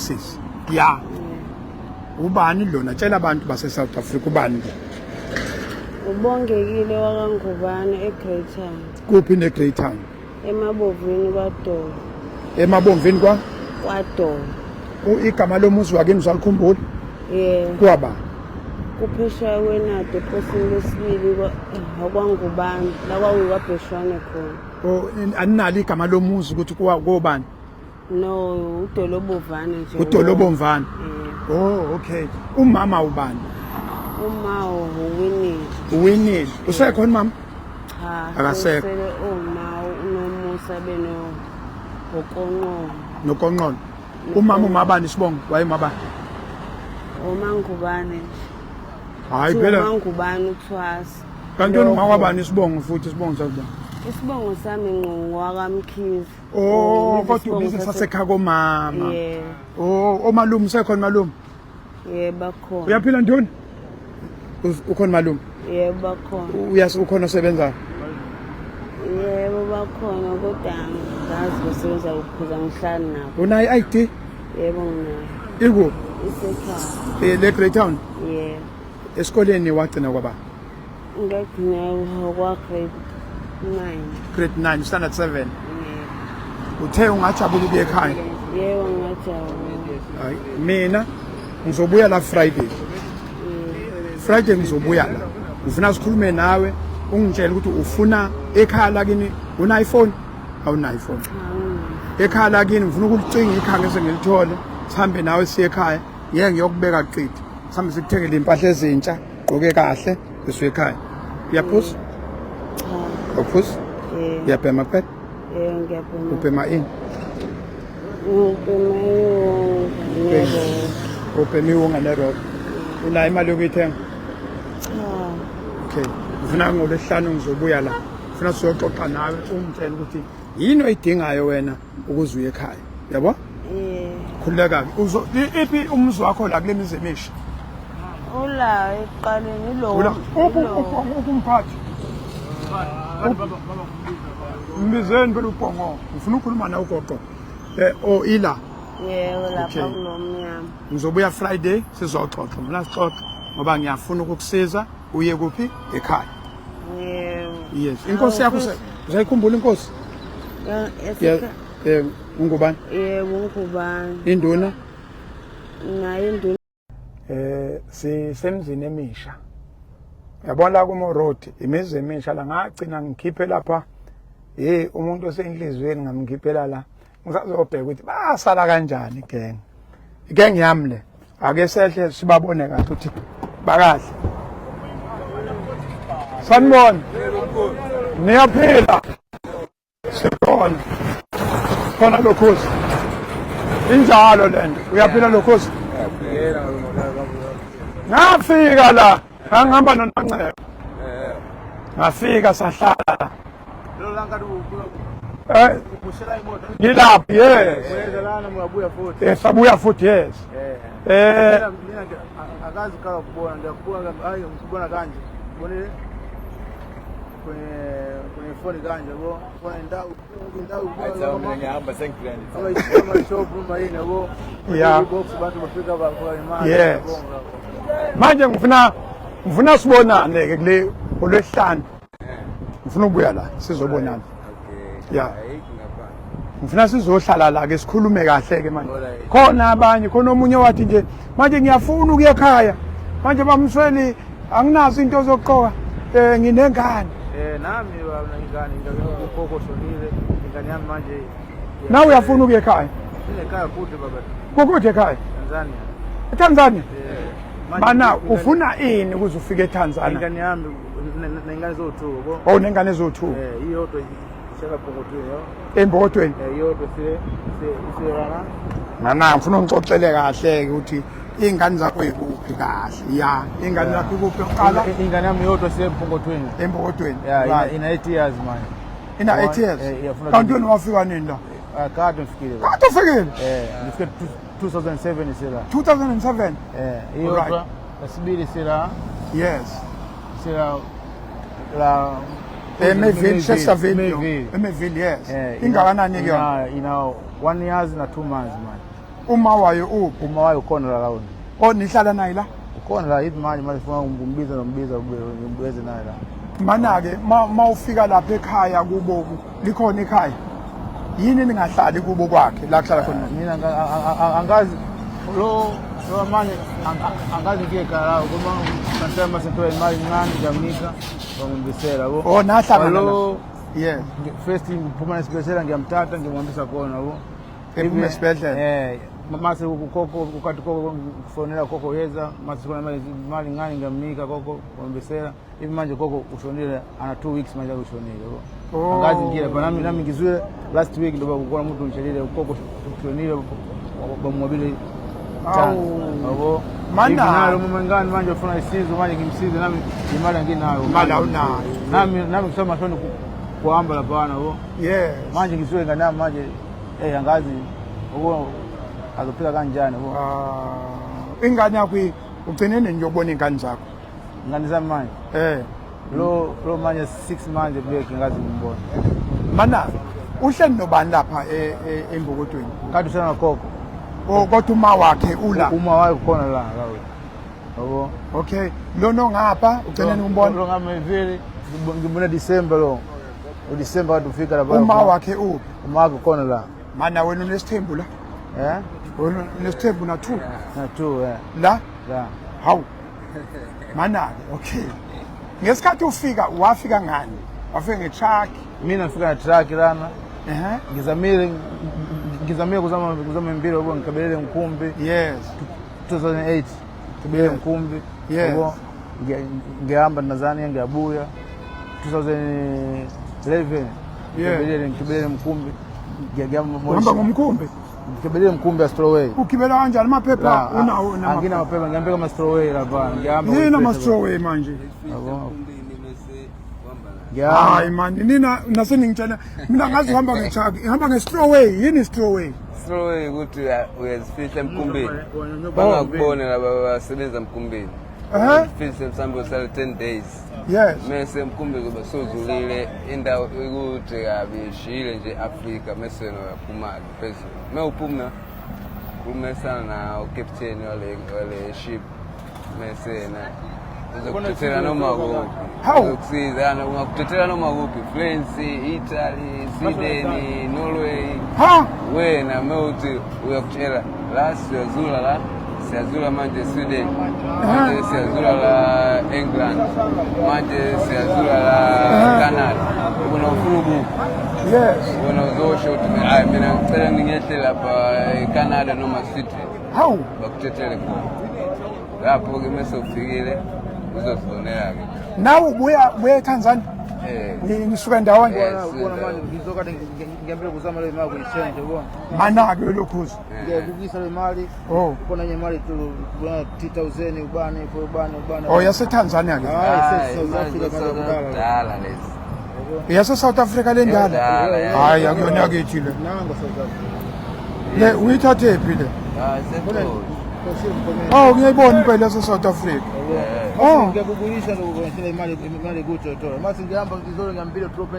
sisi. Ya. Ubani lona? Tshela abantu base South Africa ubani lo? Ubongekile wakaNgubane eGreytown. Kuphi neGreytown? Emabovini kwaDolo. Emabomvini kwa? KwaDolo. Igama lomuzi wakini usalikhumbula? Yebo. Kwaba? Kuphesheya kwenadi eposini lesibili kwaNgubane la kwakuyikwabheshwane khona. Oh, aninalo igama lomuzi ukuthi kobani? No, uDolobovane nje. UDolobomvane. Yeah. Oh, okay. Umama ubani? Uma uwinile. Uwinile. Usekhona mama? Cha. Akasekho. Sele uma unomusa beno ngokonqolo. Nokonqolo. Umama umabani isibongo? Wayemabani? Umangubane nje. Hayi phela. Umangubane uthwasa. Kanti wena ungawabani isibongo futhi isibongo sakho? Isibongo sami ngqo wakaMkhize. Oh, kodwa ubiza sasekhaya komama. Yeah. Oh, omalume usekhona malume? Yebo bakhona. Uyaphila ntoni? Ukhona malume? Yebo bakhona. Uyas ukhona osebenzayo? Yebo bakhona kodwa angazi basebenza kuphi angihlali nabo. Unayo i-ID? Yebo nginayo. Ikuphi? Isekhaya. Eh, le Greytown? Yebo. Esikoleni wagcina kwaba? Ngagcina kwa grade 9. Grade 9, standard 7. Yebo. Uthe ungajabula ukuya ekhaya? Yebo ngajabula. Hayi, mina ngizobuya la Friday. Friday ngizobuya la. Ngifuna sikhulume nawe ungitshele ukuthi ufuna ekhaya lakini una iPhone? Awunayo iPhone. Ekhaya lakini ngifuna ukulicinga ikhaya ngese ngilithole. Sihambe nawe siye ekhaya. Ngeke ngiyokubeka qitha. Sihambe sikuthengele impahla ezintsha, gqoke kahle bese ekhaya. Uyaphuza? Cha. Awuphuzi? Yebo. Uyabhema kuphela? Yebo ngiyabhema. Ubhema ini? Ngibhema iwunga nero. Ubhema iwunga nerock. Unayo imali yokuyithenga? Cha. Okay. Ngifuna ngolwesihlanu ngizobuya la. Ngifuna sizoxoxa nawe ungitshele ukuthi yini oyidingayo wena ukuze uye ekhaya. Yabo? Yeah. Khululeka-ke. Uzo iphi umuzi wakho la kule mizi emisha? Ula ekuqaleni ilo. Ula uphi uphi umphathi? Mbizeni phela ubhongo. Ngifuna ukukhuluma nawe ugogo. Eh o ila. Yebo lapha Okay. kulomnyama. Ngizobuya Friday sizoxoxa. Mina sixoxe ngoba ngiyafuna ukukusiza uye kuphi ekhaya. Yebo. Yes. Inkosi yakho usayikhumbula inkosi? Yeah. Eh ungubani? Yebo ungubani? Induna? Naye induna. Eh sisemzini emisha. Yabona la kuma road imizi emisha la ngagcina ngikhiphe lapha. Hey umuntu osenhlizweni ngamkhiphela la. Ngisazobheka ukuthi basala kanjani gang. Igeng yami le. Ake sehle sibabone kahle ukuthi bakahle. Sanibona. Niyaphila. Sikhona. Khona lokhozi. Injalo lento. Uyaphila lokhozi? Ngafika la, ngangihamba noNoncebo. Ngafika sahlala la. Eh, ngilaphi yes. Eh, sabuya futhi yes. Eh, akazi kala kubona ndiyakubona hayi ngikubona kanje ubone kwenye kwenye foni kanje yabo bona indawo indawo ngihamba sengigrand ama shop noma yini yabo Yeah. box abantu bafika bakhola imali Yes. yabo. Manje ngifuna sibonane ke kule ngolwesihlanu. Ngifuna ukubuya la sizobonana. Okay. Yeah. Hayi ngapha. Ngifuna sizohlala la ke sikhulume kahle ke manje. Alright. Khona abanye khona omunye wathi nje manje ngiyafuna ukuya ekhaya. Manje bamsweli anginazo into zokuqoka eh nginengane. Eh nami baba ingane ingane ugogo shonile ingane yami manje. Nawe uyafuna ukuya ekhaya? Ekhaya kude baba. Kukude ekhaya? Tanzania. eTanzania? Eh. Mana ufuna ini ukuze ufike eTanzania? Ingane yami nengane zo2 yabo. Oh nengane zo2. Eh iyodwa iseka phokotweni yo. Embokotweni. Eh iyodwa se se iserana. Mana ngifuna ungixoxele kahle ukuthi ingane zakho ikuphi kahle. Ya, ingane yakho ikuphi yokuqala? Ingane yami iyodwa sembokotweni. Embokotweni. Yeah, ina 8 years manje. Ina 8 years. Eh, Kanti wena wafika nini la? Ah, kade ngifikile. Kade ufikile? Eh, ngifike 2007 sila. 2007. Eh, iyodwa esibili sila. Yes. Sila la eMayville, Chesterville. eMayville, yes. Eh, Ingakanani ke yona? Ina 1 years na 2 months manje. Uma wayo uphi? Uma wayo ukhona la lawona. Oh, nihlala naye la? Ukhona la yithi manje manje funa ngumbiza nombiza ngibeze naye la. Mana-ke ma ufika lapha ekhaya kubo likhona ikhaya. Yini ningahlali kubo kwakhe la kuhlala khona? Mina angazi lo lo manje angazi ngike ekhaya lawo kuma sometimes sithola imali incane ngiyamnika bangibisela yabo. Oh, nahlangana Lo Yes. First ngiphuma esibhedlela ngiyamthatha ngimhambisa khona yabo. Ephuma esibhedlela. Eh, mase ukokho ukade koko ngifonela koko yeza mase khona imali imali ngani ngiyamnika koko ngambisela even manje koko ushonile ana 2 weeks manje ushonile yabo. Oh. Angazi ngiye lapha nami nami ngizwe last week ndoba kukhona umuntu ungitshelile ukoko ushonile bamwabile Awu. yabo. Mana. Even nalo mama ngani manje ufuna isizo manje ngimsize nami imali anginayo. Imali awunayo. Nami nami kusamashoni kuhamba lapha yabo. Yes. Manje ngisuke ngane yami manje eh angazi uko azophila kanjani yabo. Ah, ingane yakho ugcine nini uyobona ingane zakho? Ingane zami manje Eh. lo lo manje 6 manje break ngazi ngimbona. Mana uhleli nobani lapha embokotweni? Kade usana gogo. Oh, kodwa uma wakhe ula. Uma wakhe khona la la. Yabo. Okay. Lona ongapha ugcine nini umbona? Lo ngame vele ngibona December lo. UDecember kade ufika lapha. Uma wakhe uphi? Uma wakhe khona la. Mana wena unesithembu la. Eh? Wena unesithembu na 2 Na 2 eh. La? La. Hawu. Mana-ke okay. Ngesikhathi ufika wafika ngani? Wafika nge-truck. Mina ngifika na truck lana. Ehhe. Ngizamile ngizamile kuzama kuzama impilo yabo ngikabelele mkhumbi. Yes. 2008 ngikabelele mkhumbi. Yes. Yabo ngihamba Tanzania ngiyabuya. 2011 Yeah. ngikabelele ngikabelele mkhumbi. Ngiyahamba Uhamba ngomkhumbi? Ngikabelele mkhumbi ya Stroway. Ugibela kanjani amaphepha unawo Angina maphepha ngihamba kama Stroway lapha. Ngihamba. Yini ama Stroway manje? Yabo. Hayi man, nina naseningitshela mina ngazi uhamba nge-truck, ihamba nge-Stroway, yini Stroway? Stroway ukuthi uyazifihla emkhumbini. Bangakubona laba basebenza emkhumbini. Eh? Uzifihle mhlawumbe usale 10 days. Yes. Mese emkhumbi kuba sozulile indawo ikude kabi ishiyile nje Afrika mese wena uyaphuma-ke phezulu. Uma uphuma khulumisana na ucaptain wale wale ship mese yena uzokuthethela noma kuphi. Hawu. Uzokusiza yana ungakuthethela noma kuphi France, Italy, Sweden, Norway. Ha? Wena mewuthi uyakutshela la siyazula la siyazula manje Sweden manje siyazula la England manje siyazula la Canada ubona ufuna ukuphi Yes. wena uzosho ukuthi hayi mina ngicela ningehle lapha eCanada noma Sweden Hawu. bakuthethele khona lapho-ke mese ufikile uzozibonela-ke Nawe ubuya ubuya eTanzania? Eh. Ngisuka ndawonye. Yes. Ubona manje ngizokade ngihambile kuzama le imali kuyichange yabo. Mana-ke lokhuza. Ngiyakukisa le mali. Oh. Khona enye imali tu kubona 2000 ubani for ubani ubani. Oh, yaseTanzania ke. Hayi South Africa manje kudala. Kudala lezi Yase South Africa le ndala. Endala, ya. Hayi akuyona yakithi le. Nango South Africa. Le uyithathe phi le? Ah, sekhona. Oh, ngiyayibona impela yase South Africa. Oh. Ngiyakubulisha lokho imali imali kuthi uthola. Mase ngihamba ngizolo ngihambile drop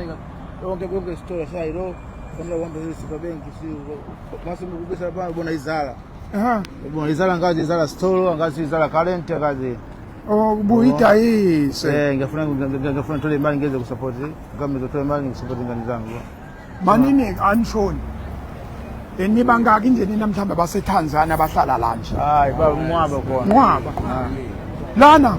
yonke konke isitolo sayi lo fanele uhambe super bank si mase ngikubisa lapha ubona izala. Aha. Ubona izala ngazi izala sitolo ngazi izala current ngazi. Oh, buyidayise. Eh ngiyafuna ngiyafuna ngithole imali ngeze kusupport ngami ngizothola imali ngisupport ingane zangu. Manini anishoni. Niba ngaki nje nina mhlawumbe baseTanzania abahlala la nje. Hayi baba mwaba khona. Mwaba. Lana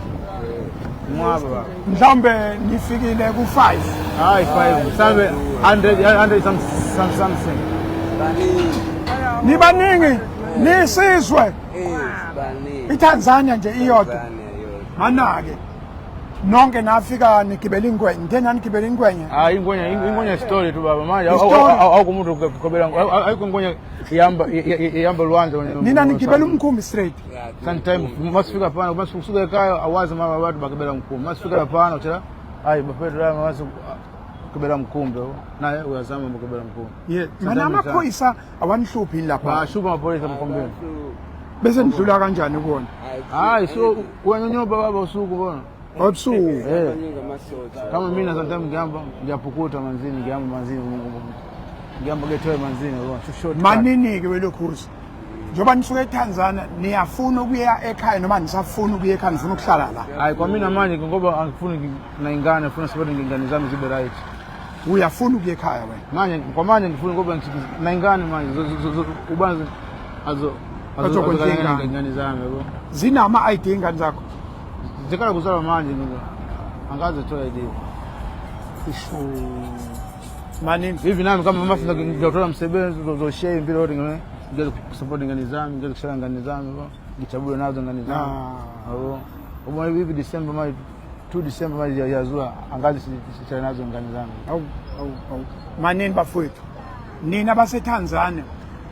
Mwaba baba. mhlawumbe nifikile ku-5. Hayi 5 mhlambe 100 100 some some something. Nibaningi nisizwe Eh, baningi. iTanzania nje iyodwa. Tanzania iyodwa. Mana-ke nonke nafika nigibela ingwenye, ngithe nanigibela ingwenye. Ah ingwenya ingwenya story tu baba manje Story. awukho umuntu ukukobela ayikho ingwenya ihamba ihamba lwandle. Nina nigibela umkhumbi straight. Sometime masifika phana masisuka ekhaya awazi mama abantu bakibela mkhumbi masifika laphana utshela hayi bafethu la mase kibela mkhumbi naye uyazama ukubela mkhumbi. Yeah. Mana amaphoyisa awanihluphi yini lapha? Bashuba amaphoyisa emkhumbini. Bese nidlula kanjani kuwona? Hayi so uyanyonyoba baba usuku bona. Ebusuku. Eh. Baningi amasotsha. Kama mina sometimes ngihamba ngiyaphukutha manzini ngihamba manzini ngihamba kethowe manzini yabo short. Manini-ke welokhuza. Njengoba nisuke eTanzania niyafuna ukuya ekhaya noma nisafuna ukuya ekhaya nifuna ukuhlala la? Hayi kwamina manje ngoba angifuni nayingane ngifuna sibone ngingane zami zibe right. Uyafuna ukuya ekhaya wena? Manje kwamanje ngifuna ngoba nayingane manje ubanzi azo Azokondla ingane. ingane zami yabo. Zinama ID ingane zakho? Zikala kuzalwa manje mina angaze thola ID. Isho. Manini Hivi nami kama mama sina ngiyothola msebenzi uzoshare impilo yote ngene ngeze kusupport ingane zami ngeze kushare ingane zami yabo ngijabule nazo ingane zami. Ah. Yabo. Ubona hivi December manje 2 December manje yazua angazi sishare nazo ingane zami. Awu awu awu. Manini bafowethu. Nina baseTanzania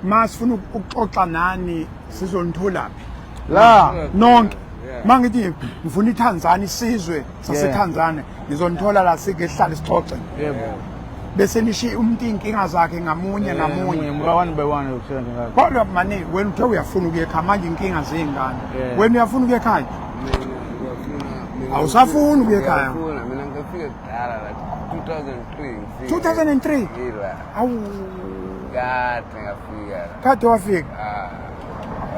masifuna ukuxoxa nani sizonitholaphi? La Nonke. Yeah. Mangithi ngifuna iTanzania isizwe saseTanzania ngizonithola la sike sihlale sixoxe. yebo. Bese nishiya umuntu inkinga zakhe ngamunye ngamunye. Ngamunye one by one ukushare ngakho. Kodwa mani wena uthe uyafuna ukuya ekhaya manje inkinga zey'ngane. Yeah. Wena uyafuna ukuya ekhaya? Mina ngiyafuna mina Awusafuni ukuya ekhaya? Ngiyafuna mina ngifike kudala la 2003 ngifike. 2003? Ngila. Awu Kade ngafika la. kade wafika. Ah.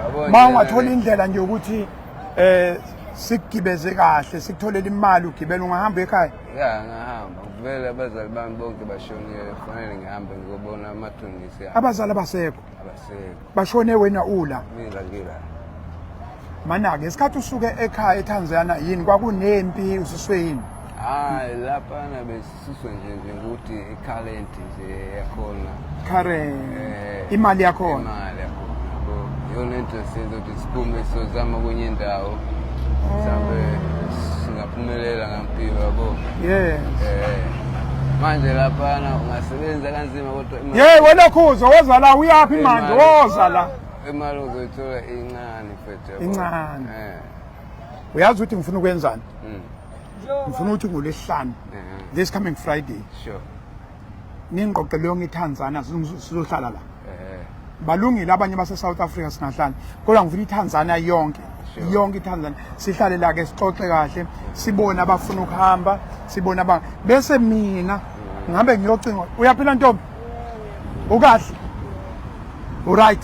Yabo Ma nje ungathola la- indlela nje ukuthi sikugibeze kahle sikutholele imali ugibele ungahamba ekhaya. Ya ngahamba. Vele abazali bami bonke bashonile kufanele ngihambe ngiyobona amathungisi abo. Abazali abasekho Abasekho. bashone wena ula. Mina ngila. Mana-ke isikhathi usuke ekhaya eTanzania yini kwakunempi ususwe yini? Hayi laphana besisuswe nje nje ukuthi i-current nje yakhona. Karen Eh, imali yakhona. Imali yakhona. Yabo. Iyona into esenza ukuthi siphume siyozama kwenye indawo. Mhlawumbe singaphumelela ngampilo yabo. Yes. Eh. Manje laphana ungasebenza kanzima kodwa imali Hey wena khuzo woza la uyaphi manje Imali. woza la. imali uzoyithola incane mfethu yabo. Incane. Eh. Uyazi ukuthi ngifuna ukwenzani? Mm. Ngifuna ukuthi ngolwesihlanu Eh. this coming Friday Sure. ningqoqele yonke iTanzania sizohlala la. Eh. Balungile abanye base South Africa singahlali kodwa ngifuna iTanzania yonke Sure. yonke iTanzania sihlale la ke sixoxe kahle sibone abafuna ukuhamba sibone aba bese mina ngihambe ngiyocinga uyaphila ntombi ukahle uright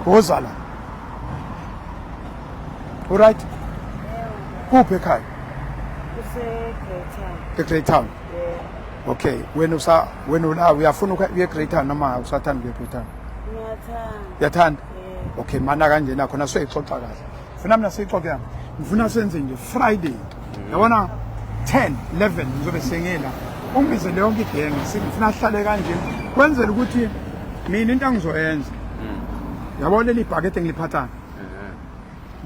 woza la uright kuphi ekhaya Kuse-Great Town. eGreat Town Yebo. okay wena usa wena ula uyafuna ukuya eGreat Town noma usathanda ukuya eGreat Town Ngiyathanda. uyathanda Yebo. okay mana kanjena khona soyixoxa kahle funa mina siyixoxe yami ngifuna senze nje Friday yabona 10 11 ngizobe sengela ungibizele yonke igenge ngifuna sihlale kanje kwenzela ukuthi mina into engizoyenza yabo leli bhakede engiliphathayo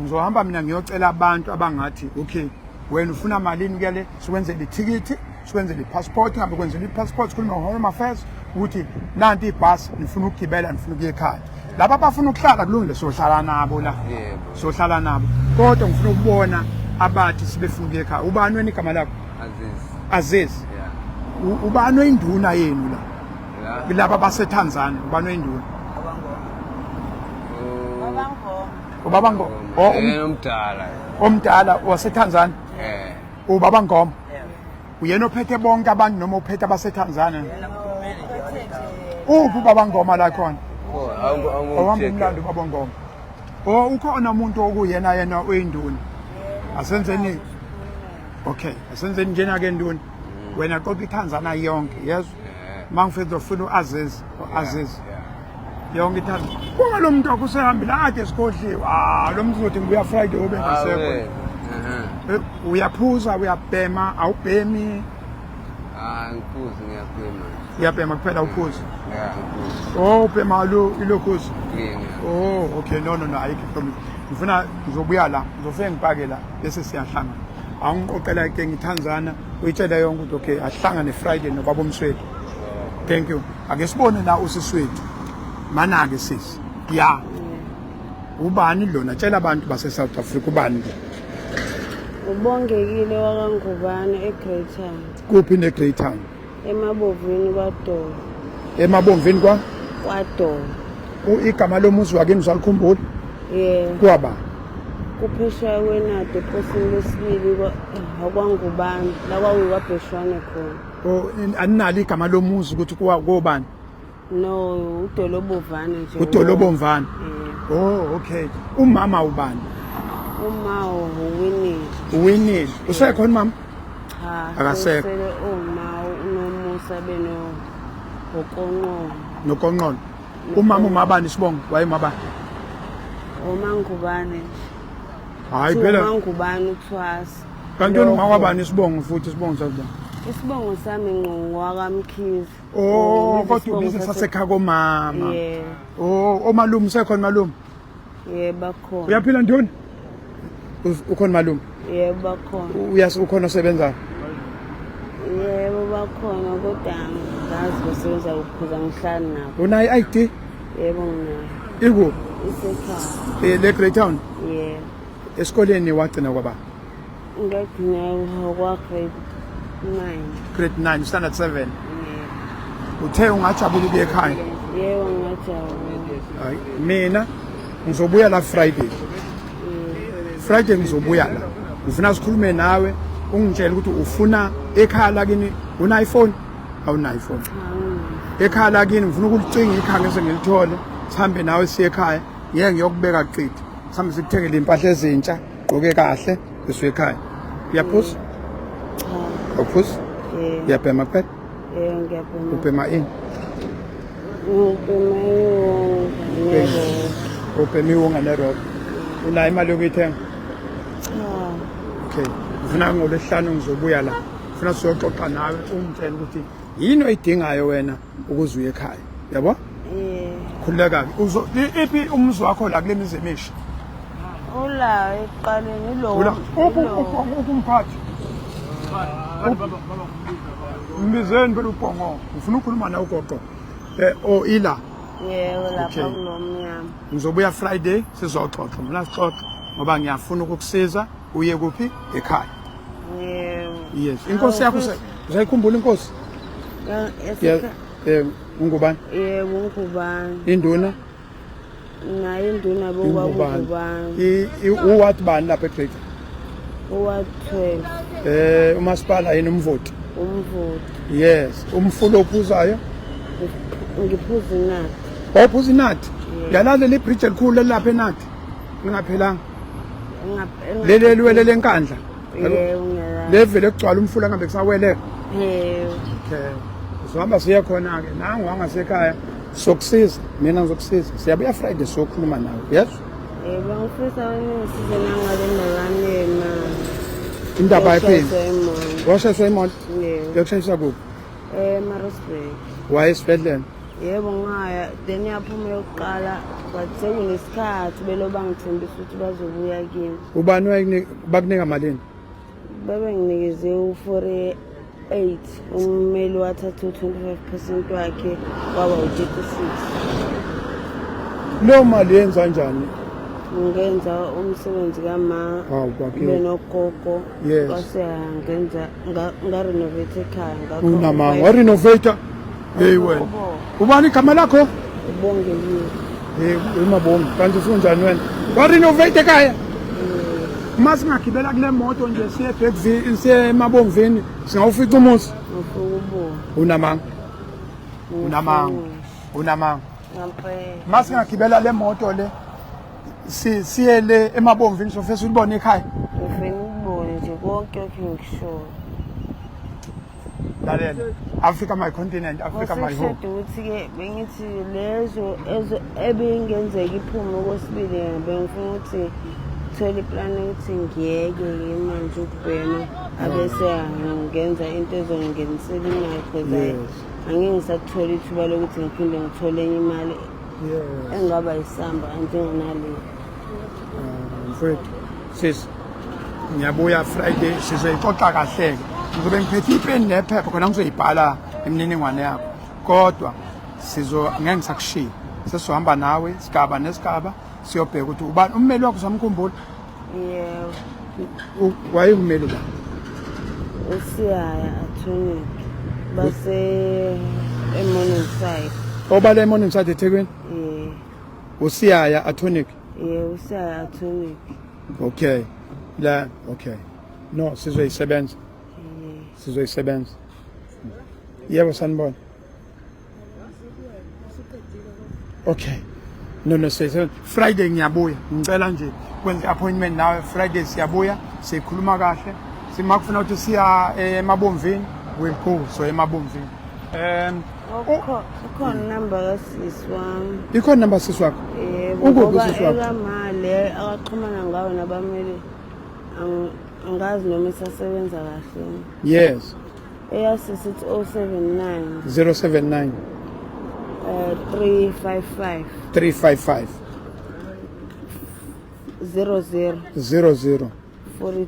ngizohamba mina ngiyocela abantu abangathi okay wena ufuna malini kuya le sikwenzele ithikithi sikwenzele i-passport ngabe kwenzela i-passport sikhulume ngo-home affairs ukuthi nanti ibhasi nifuna ukugibela nifuna ukuya ekhaya laba abafuna ukuhlala kulungile sohlala nabo la Yebo. sohlala nabo kodwa ngifuna ukubona abathi sibefuna ukuya ekhaya ubani wena igama lakho Aziz. Aziz Yeah. ubani oyinduna yenu la La. laba baseTanzania ubani oyinduna Babangoma. ubaba ngo oh, Yena omdala. omdala waseTanzania Eh. ubaba Ngoma uyena ophethe bonke abantu noma uphethe abaseTanzania uphi ubaba Ngoma la khona Oh, awungu owami umlando ubaba Ngoma oh ukhona umuntu okuyena yena oyinduna asenzeni okay asenzeni njena ke nduna wena qoqa iTanzania yonke yezwa mangifike ngizofuna uAziz uAziz yonke iTanzania konke lo muntu wakho usehambile ade sikhohliwe ah lo muntu uzothi ngibuya Friday ube ngasekho uyaphuza uyabhema awubhemi Ah, ngiphuzi ngiyabhema. uyabhema kuphela uphuzi Yeah, ngiphuzi. oh ubhema lo ilokhuzi Clean. yeah. Oh, okay no no no ayikho problem. Ngifuna ngizobuya la, ngizofike ngipake la bese siyahlangana. Awungiqoqela ke ngithanzana, uyitshela yonke ukuthi okay ahlangane Friday nobaba uMsweli. Thank you. Ake sibone la usiswethu. Mana ke sisi. Ya. Ubani lona? Tshela abantu base South Africa ubani ke? Ubongekile wakaNgubane eGreat Town. Kuphi ne Great Town? Emabovini kwaDolo. Emabomvini kwa KwaDolo. Igama lomuzi wakini usalikhumbula? Yebo. Kwaba. Kuphesheya kwenadi eposini lesibili akwaNgubane la kwakuyikwabheshwane khona. Oh, aninalo igama lomuzi ukuthi kobani? No, uDolobovana nje. uDolobomvana. Yebo. Oh, okay. Umama ubani? Uma uwinile. Uwinile. Usekhona mama? Cha. Akasekho. Sele uma unomusa beno okonqono. Nokonqono. Umama umabani isibongo? Wayemabani? Omangubane nje. Hayi phela Omangubane uthwasa. kanti wena ungakwabani isibongo futhi isibongo sakho? Isibongo sami ngqo ngwakaMkhize. Oh, Ngibiza kodwa isibongo ubiza sase- sasekhaya komama. Yebo. Oh, omalume usekhona malume? Yebo bakhona. Uyaphila nduna? Ukhona malume? Yebo bakhona. Uyas ukhona osebenzayo? Yebo bakhona kodwa angazi basebenza kuphi angihlali nabo. Unayo i-ID? Yebo nginayo. Ikuphi? Isekhaya. Eh, le Greytown? Yebo. Esikoleni wagcina kwaba? Ngagcina kwa grade 9. Grade 9, standard 7. Yebo. Uthe ungajabula ukuya ekhaya. Yebo ngajabula. Hayi, mina ngizobuya la Friday. Friday ngizobuya la. Ngifuna sikhulume nawe ungitshele ukuthi ufuna ekhaya lakini una iPhone awuna iPhone. Ekhaya lakini ngifuna ukulicinga ikhaya ngeze ngilithole. Sihambe nawe siye ekhaya. Ngeke ngiyokubeka qitha. Sihambe sikuthengele impahla ezintsha, gqoke kahle bese ekhaya. Uyaphuza? Cha. Awuphuzi? Yebo. Uyabhema kuphela? Yebo ngiyabhema. Ubhema ini? Ngibhema iwonga nero. Ubhema iwonga nerobe. Unayo imali yokuyithenga? Cha. Okay. Ngifuna ngolwesihlanu ngizobuya la. Ngifuna siyoxoxa nawe ungitshele ukuthi yini oyidingayo wena ukuze uye ekhaya. Yabo? Yebo. Khululeka-ke. Uzo iphi umuzi wakho la kule mizi emisha? Ula ekuqaleni ilo. Ula uphi uphi umphathi? Mbizeni phela ubhongo. Ngifuna ukukhuluma nawe ugoqo. Eh oh ila. Yebo lapha Okay. kulo mnyama. Ngizobuya Friday sizoxoxa. Mina sixoxe ngoba ngiyafuna ukukusiza uye kuphi ekhaya. Yebo. Yes. Inkosi yakho usayikhumbula inkosi? Yeah. Eh ungubani? Yebo ungubani? Induna? Naye induna bokwa ungubani? Uward bani lapha eGreater? Uward 12. Eh umasipala yini umvoti? Umvoti. Yes, umfula ophuzayo? Ngiphuza inathi. Wawuphuza inathi? Yalazi le bridge elikhulu elapha enathi. Lingaphelanga. Leli eliwele lenkandla. Yebo ngiyalazi. Levele kugcwala umfula ngabe kusaweleka. Yebo. Okay. Sizohamba siye khona-ke nangu wangasekhaya sokusiza mina ngizokusiza siyabuya Friday siyokhuluma nawe yes. Yebo ngifisa wena ungisize nangale ndaba yami yemali. Indaba yaphini? Yokushayiswa imoto. Washayiswa imoto? Yebo. Yokushayiswa kuphi? EMaritzburg. Waye esibhedlela? Yebo ngaya then yaphuma yokuqala but sekunesikhathi belo bangithembisa ukuthi bazobuya kimi. Ubani bakunika malini? Babenginikeze u-48 ummeli wathatha u-25% wakhe kwaba u-36. Leyo mali yenza kanjani? Ngenza umsebenzi kama Hawu, kwakhiwe. benogogo Yes. kwase ngenza ngarenovate ekhaya ngakho Unamanga warenovate. Hey wena. Ubani igama lakho? Ubongekile. Hey umabongi kanti usunjani wena? Warenovate ekhaya. Uma singagibela kule moto nje siye Bergville siye eMabomvini singawufica umuzi. Ngifuna ukubonga. Unamanga. Unamanga. Unamanga. Ngampela. Uma singagibela le moto le siye le eMabomvini sofesa ulibone ekhaya. Ngifuna ukubona nje konke lokhu ngikushoyo. Lalela. Africa my continent, Africa my home. Kwasekushada ukuthi-ke bengithi lezo ebengenzeka iphume okwesibili bengifuna ukuthi thole iplani ukuthi ngiyeke-ke manje ukubhema abese ngenza into ezongingenisela imali because Yes. angeke ngisathola ithuba lokuthi ngiphinde ngithole enye imali Yes. engaba yisamba njenganale. Mfowethu sis ngiyabuya Friday sizoyixoxa kahle-ke ngizobe ngiphethe ipeni nephepha khona ngizoyibhala imininingwane yakho kodwa sizo ngeke ngisakushiya sesizohamba nawe sigaba nesigaba siyobheka ukuthi ubani ummeli wakho usamkhumbula. Yebo. Wayengumeli ubani? Usiyaya attorney base eMorningside. Obala eMorningside eThekwini? Yebo. Usiyaya attorney? Yebo, usiyaya attorney. Okay. La okay. No, sizoyisebenza. Sizoyisebenza. Yebo sanibona. Okay. No no say Friday ngiyabuya. Ngicela nje kwenze appointment nawe Friday siyabuya sikhuluma kahle. Simakufuna ukuthi siya emabomvini we'll go so emabomvini. Um Ukhona number kasisi wami. Ikhona number sisi wakho? Yebo. Ukuphi usisi wakho? Ekama le akaxhumana ngayo nabameli angazi noma isasebenza kahle. Yes. Eyasisi ithi 079 079 355 355 00 00 42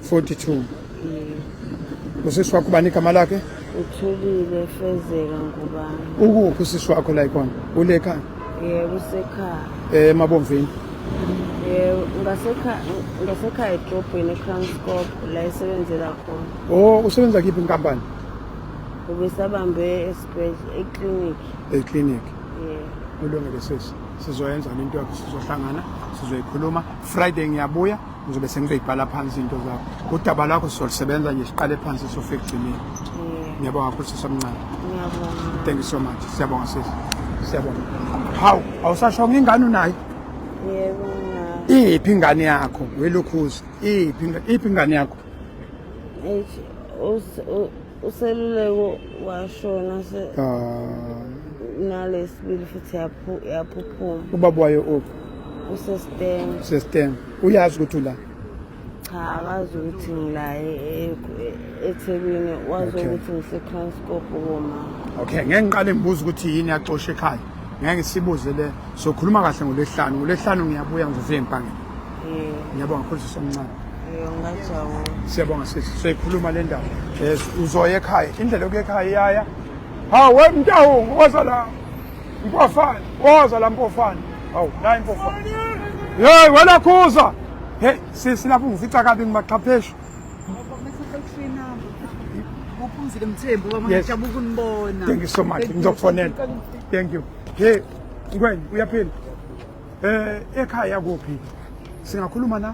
42. Yebo. Usisi wakho bani igama lakhe? Uthulile Fezeka ngubani. Ukuphi usisi wakho la ikhona? Ule ekhaya? Yebo usekhaya. Emabomvini. Yebo ngasekhaya ngasekhaya edrobheni eKranskop la esebenzela khona. Oh, usebenza kiphi inkampani? Ubesabambe esibhedlela eclinic. Eclinic. Yebo. Kulungile sisi. Sizoyenza lento yakho sizohlangana, sizoyikhuluma. Friday ngiyabuya, ngizobe sengizoyibhala phansi into zakho. Udaba lakho sizolisebenza nje siqale phansi sofika ekugcineni. Yebo. Ngiyabonga kakhulu sisi omncane. Ngiyabonga. Thank you so much. Siyabonga sisi. Siyabonga. Hawu, awusashonga ingane unayo? Yebo nginayo. Iphi ingane yakho? Welokhuza. Iphi ingane yakho? Eish, useluleko washona se Ah, nalesibili futhi yaphuphuma. Ubaba wayo uphi? Usestem. System. Uyazi ukuthi ula. Cha, akazi ukuthi ngila eThekwini, wazi ukuthi ngise-Kranskop koma. Okay, ngeke ngiqale ngibuze ukuthi yini yaxosha ekhaya. Ngeke ngisibuze le. Sokhuluma kahle ngolwesihlanu. Ngolwesihlanu ngiyabuya ngizofika ngibhangele. Yebo. Ngiyabonga kakhulu sisi omncane. Yebo, ngajabula. Siyabonga sisi. Soyikhuluma le ndaba. Yes, uzoya ekhaya. Indlela yokuya ekhaya iyaya. Hawu we Mtawu, woza la. Mpofana, woza la Mpofana. Hawu, la Mpofana. Hey, wena khuza. Hey, sisi lapho ngifica kabi ngimaxhapheshu. Uphumzile Mthembu baba Yes. ngijabula ukunibona. Thank you so much. Ngizokufonela. Thank you. Hey, Ngweni, uyaphila? Ekhaya kuphi? Singakhuluma na?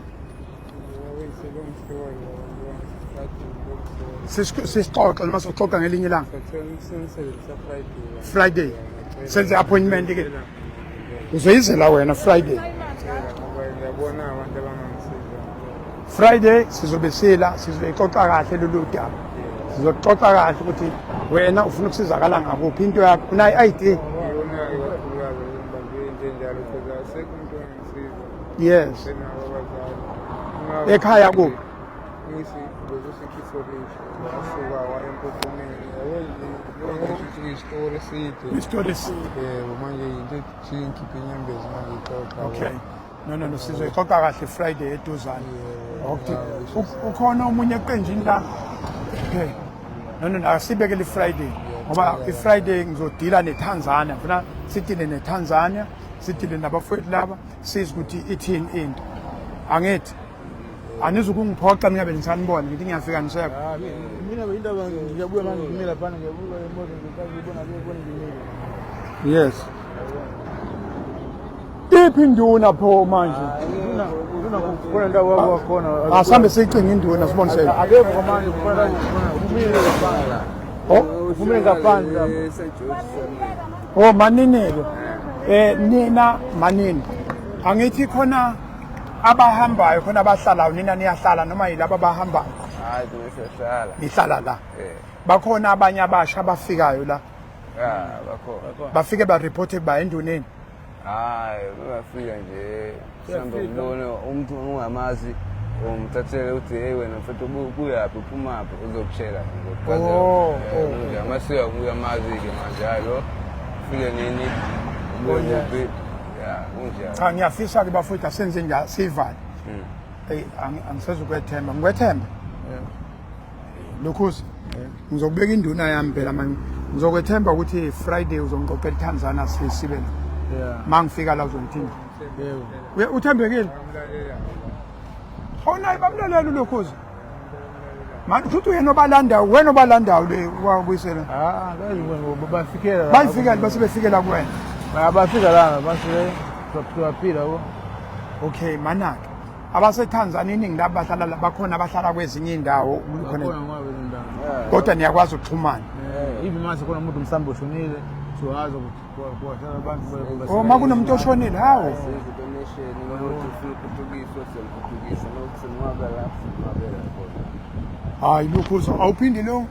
Sisixoxe noma soxoxa ngelinye ilanga. Friday. Senze appointment ke. Uzoyizela wena Friday. Ngiyabona abantu abangangisiza. Friday sizobe sila sizoyixoxa kahle lolu daba. Sizoxoxa kahle ukuthi wena ufuna ukusizakala ngakuphi into yakho unayo i-ID. Iyona-ke kakhulukazi ngibambe into enjalo because asekho umuntu ongangisiza. Yes. Senabo abazali. Ekhaya kuphi? Ngithi bekusekhisolisha wasuka waya empophomeni. Yabo nje ukuthi kuyisitori eside. Isitori eside. Yebo manje into ethi ngikhiphe inyembezi manje ixoxa. Okay. No sizoyixoxa kahle Friday eduzane. Okay. Ukhona omunye eqenjini la? Okay. No asibekele iFriday ngoba iFriday ngizodila neTanzania. Ngifuna sidile neTanzania, sidile nabafowethu laba sizwe ukuthi ithini into. Angithi anizukungiphoxa mina bengisanibona ngithi ngiyafika nisekho. Mina indaba ngiyabuya manje ngimile lapha ngiyabuka imoto ngiyibona ngiyibona ngimile. Yes. Iphi induna pho manje? Kuna ndawo wako khona. Asambe siyicinga induna sibone sele. Akekho manje kukhona kumile ngaphandle. Oh, Kumile ngaphandle lapha. Oh manini ke. Nina manini. Angithi khona abahambayo khona abahlalayo nina niyahlala noma yilabo abahambayo. Hayi siyahlala. Nihlala la. Bakhona abanye abasha abafikayo la. Ah, bakhona. Bafike ba report ba enduneni. Hayi, bafika nje mhlawumbe ubone umuntu ungamazi umthathele uthi hey wena mfethu ubuyaphi uphumaphi uzokutshela Oh, nje mase uyamazi-ke manje hayi lo ufike nini ubuye kuphi ya kunjalo. Cha ngiyafisa-ke bafowethu asenze njalo siyivale. Eyi angisezukwethemba ngikwethemba. Lokhuzi ngizokubeka induna yami phela manje ngizokwethemba ukuthi Friday uzongixoxela iTanzania sibe la. Yeah. Ma ngifika la uzongithinta. Yebo. Uthembekile? Awunaye bamlalela uLokhuzi. Manje futhi uyena obalandayo, wena obalandayo le wabuyisela. Ah, kazi ngoba bafikela la. Bayifikela base befikela kuwena. Bafika lana base siyaphila ko. Okay, manake. AbaseTanzania iningi labo bahlala la bakhona abahlala kwezinye indawo khona. Bakhona ngoba bezindawo. Kodwa niyakwazi ukuxhumana. Even manje khona umuntu msambo ushonile. Siwazi ukuthi kuwahlala abantu. Oh, ma kunomuntu oshonile, hawu. Senze donation uma ufuna ukuthuthukiswa siyamthuthukisa, uma uthi sinwaba la sinwabela khona. Hayi lokhuza awuphindi lo.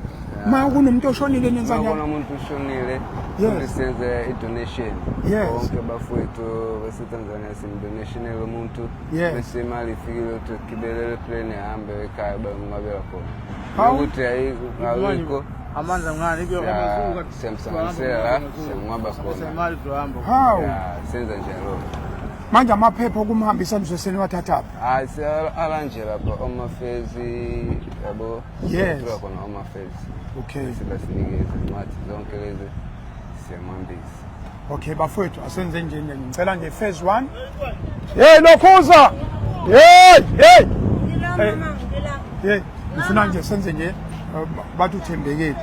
Ma kunomuntu oshonile nenza Uma njani? kunomuntu ushonile, Yes. futhi senze i-donation. Yes. Bonke bafowethu baseTanzania simdonationele umuntu. Yes. Bese imali ifikile ukuthi gibelele plane ihambe ekhaya bayomnqabela khona. Hawu. Ukuthi ayikho Amanzi angani siyamsanganisela la siyamnqaba khona. Imali zohamba. Hawu. Ya, senza njalo. Manje amaphepha okumhambisa nizoseni wathathaphi? Hayi alanje lapha omafezi yabo. Yes. Siyathola khona omafezi. Okay. Sibasinikeze incwadi zonke lezi siyamhambisa. Okay bafowethu asenze nje nje ngicela nje phase 1. Hey lokhuza. Hey hey. Hey ngifuna nje senze nje bathi uthembekile.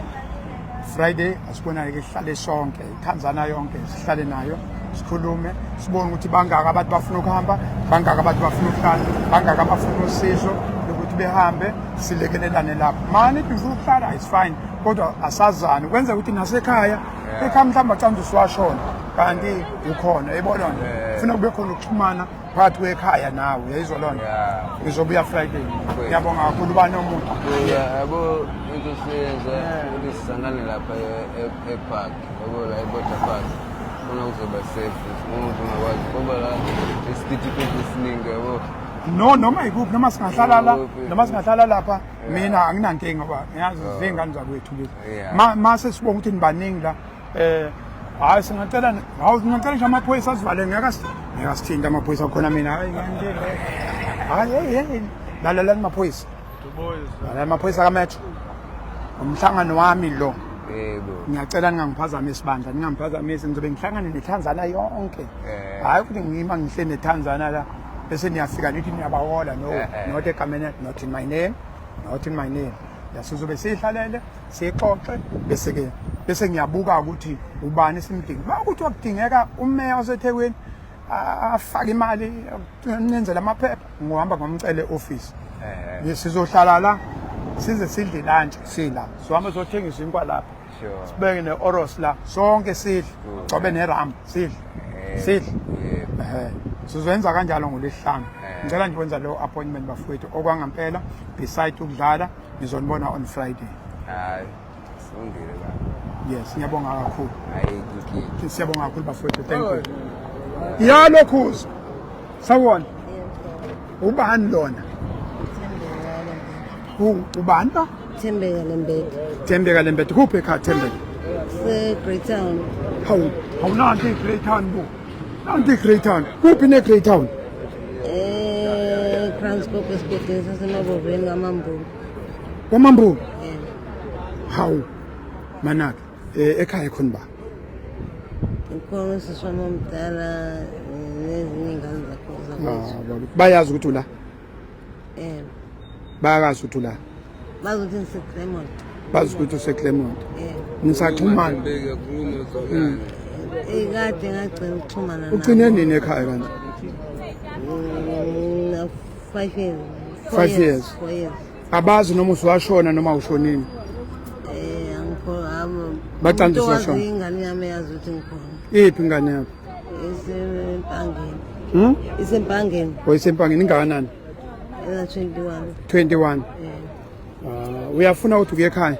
Friday asibonane ke sihlale sonke iTanzania yonke sihlale nayo sikhulume sibone ukuthi bangaka abantu bafuna ukuhamba, bangaka abantu bafuna ukuhlala, bangaka abafuna usizo lokuthi behambe, silekelelane lapho. Mani nithi ngifuna ukuhlala, it's fine, kodwa asazani kwenza ukuthi nasekhaya ekhaya mhlawumbe acanda usuwashona kanti ukhona yebo lona. Funa kube khona ukuxhumana phakathi kwekhaya nawe, uyayizwa lona? Yeah. Ngizobuya Friday. Ngiyabonga kakhulu, ubani omuntu. Yabo into siyenza ukuthi sisangane lapha e-park, yabo la e-border park. Funa kuzoba safe, umuntu ungakwazi ngoba la isiphithiphithi esiningi yabo. No, noma ikuphi, noma singahlala la, Ikuphi. noma singahlala lapha, mina anginankinga ngoba ngiyazi zingane zakwethu lezi. Yeah. Ma mase sibonga ukuthi nibaningi la, hayi singacela, hawu singacela nje amaphoyisa asivale, ngeke ngeke asithinte amaphoyisa khona mina, hayi ngeke. Hayi hey hey, lalalani maphoyisa. Lalalani amaphoyisa kaMetro. Umhlangano wami lo. Yebo. Ngiyacela ningangiphazamisi bandla, ningangiphazamisi, ngizobe ngihlangane neTanzania yonke. Hayi ukuthi ngima ngihle neTanzania la bese niyafika nithi niyabahola, no, not egameni, not in my name, not in my name. Yasizobe sihlalele sixoxe bese ke bese ngiyabuka ukuthi ubani simdinga. Uma ukuthi wakudingeka umeya waseThekwini afake imali nenzele amaphepha, ngohamba ngomcele e-office. Sizohlala la size sidle lunch sila. Sihambe sothenga izinkwa lapha. Sure. Sibeke ne-oros la sonke sidle, gcobe neram sidle, sidle. Yebo. Sizoyenza kanjalo ngolwesihlanu. Ngicela nje ukwenza leyo appointment bafowethu okwangampela, beside ukudlala ngizonibona on Friday. Hayi, silungile baba. Yes, ngiyabonga kakhulu. Hayi inkinga. Siyabonga kakhulu bafowethu, thank you. Ya lokhuza. Sawubona. Ubani lona? Ubani lo? Thembeka Lembede. Thembeka Lembede. Kuphi ekhaya Thembeka? Se-Greytown. Hawu, hawu nanti iGreytown bo. Nanti iGreytown. Kuphi neGreytown? Kranskop esigodini sasemaboveni kaMambulo. KwaMambulo. Yebo. Hawu. Manake, ekhaya khona ba? Ukhona usisi wami omdala nezinye iy'ngane zakho zakwethu. Ah, baba. Bayazi ukuthi ula. Yebo. Bayakazi ukuthi ula. Bazi ukuthi ngise-Claremont. Bazi ukuthi useClermont. Yebo. Nisaxhumana. Bheka khuluma zokana. Ikade ngagcina ukuxhumana nabo. Ugcine nini ekhaya kanje? 5 years. Four 5 years. 4 years. Abazi noma usuwashona noma ushonile. Angikho abo. Bacanda Umuntu owazi usuwashona. ingane yami yazi ukuthi ngikhona. Iphi ingane yakho? Isempangeni. Isempangeni. Oyisempangeni ingakanani? Ena 21. 21. Yebo. Uyafuna ukuthi uye ekhaya?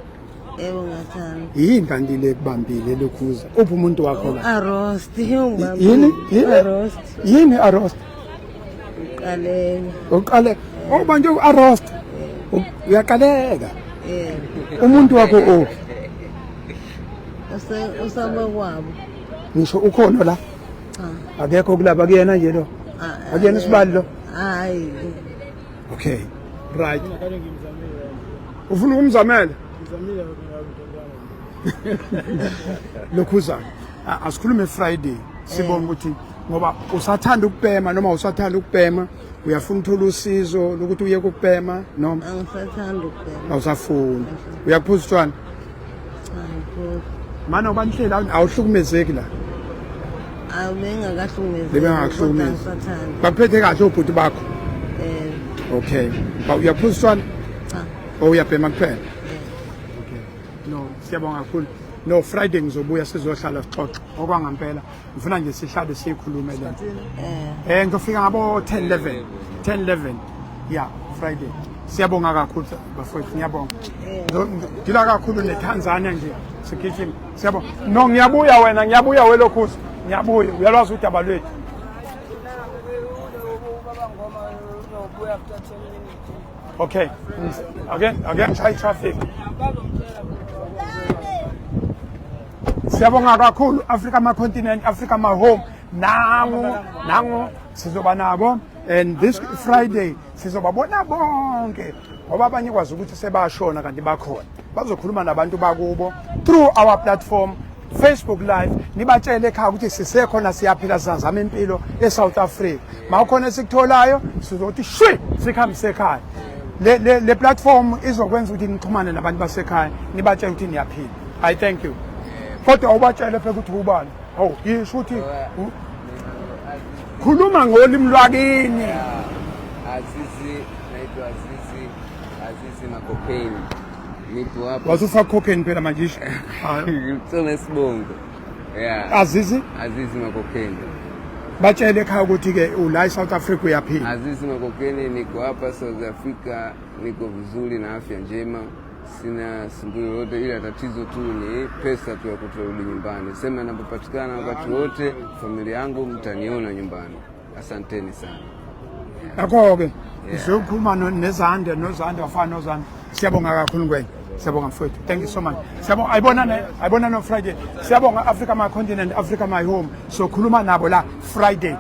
Yebo ngathanda. Yini kanti le kubambile lokhuza? Uphi umuntu wakho la? Arost. Yini? Yini? Arost. Yini arost? Uqaleka. Uqale. Oh manje uarost. Uyaqaleka. Yebo. Umuntu wakho uphi? Usaba kwabo. Ngisho ukhona la? Cha. Akekho kulaba kuyena nje lo. Akuyena isibali lo. Hayi. Okay. Right. Ufuna ukumzamela? Lokhuza. Asikhulume Friday. Sibonga ukuthi ngoba usathanda ukubhema noma usathanda ukubhema, uyafuna uthola usizo lokuthi uye ukubhema noma Angisathanda ukubhema. Awusafuni. Uyakuphuza utshwala? Cha, ngiphuza. Mana ubanihlela awuhlukumezeki la. Awubengakahlukumezi. Bebengakahlukumezi. Angisathanda. Bakuphethe kahle obhuti bakho. Okay. Ba uyaphuza utshwala? Cha. Oh uyabhema kuphela? Okay. No, siyabonga kakhulu. No, Friday ngizobuya sizohlala sixoxe okwangampela. Ngifuna nje sihlale sikhulume le nto. Ngizofika ngabo 10 11. 10 11. Yeah, Friday. Siyabonga kakhulu bafowethu, ngiyabonga. Ngila kakhulu neTanzania nje sigijima. Siyabonga. No, ngiyabuya wena, ngiyabuya welokhuza. Ngiyabuya. Uyalwazi udaba lwethu. Okay. Again, again, try traffic. Siyabonga kakhulu Africa my continent, Africa my home. Nangu, nangu sizoba nabo and this Friday sizobabona bonke ngoba abanye kwazi ukuthi sebashona kanti bakhona. Bazokhuluma nabantu bakubo through our platform Facebook Live nibatshele ekhaya ukuthi sisekhona siyaphila sizazama impilo eSouth Africa. Mawukhona esikutholayo sizothi shwi sikhambise ekhaya. Le platform izokwenza ukuthi nixhumane nabantu basekhaya nibatshele ukuthi niyaphila. I thank you. Kodwa ubatshele phela ukuthi ubani. Hawu yisho ukuthi khuluma ngolimi lwakini. Azizi, naitwa Azizi, Azizi Makopeni. Nipo hapa. Wasufaka cocaine phela manje isho. Ngicela isibongo. Yeah. Azizi Azizi Makopeni. Batshele ekhaya ukuthi ke ula eSouth Africa uyaphila. Azizi Makokeni, niko hapa South Africa, niko vizuri na afya njema, sina sumbuko lolote, ila tatizo tu ni pesa tu ya kutorudi nyumbani. Sema inapopatikana wakati wote, familia yangu mtaniona nyumbani. Asanteni sana. Ngakho-ke ngizokhuluma nezande nozande wafana nozande. Siyabonga kakhulu Ngwenya. Siyabonga mfowethu. Thank you so much. Siyabonga ayibonane ayibonane on Friday. Siyabonga Africa my continent, Africa my home. So khuluma nabo la Friday.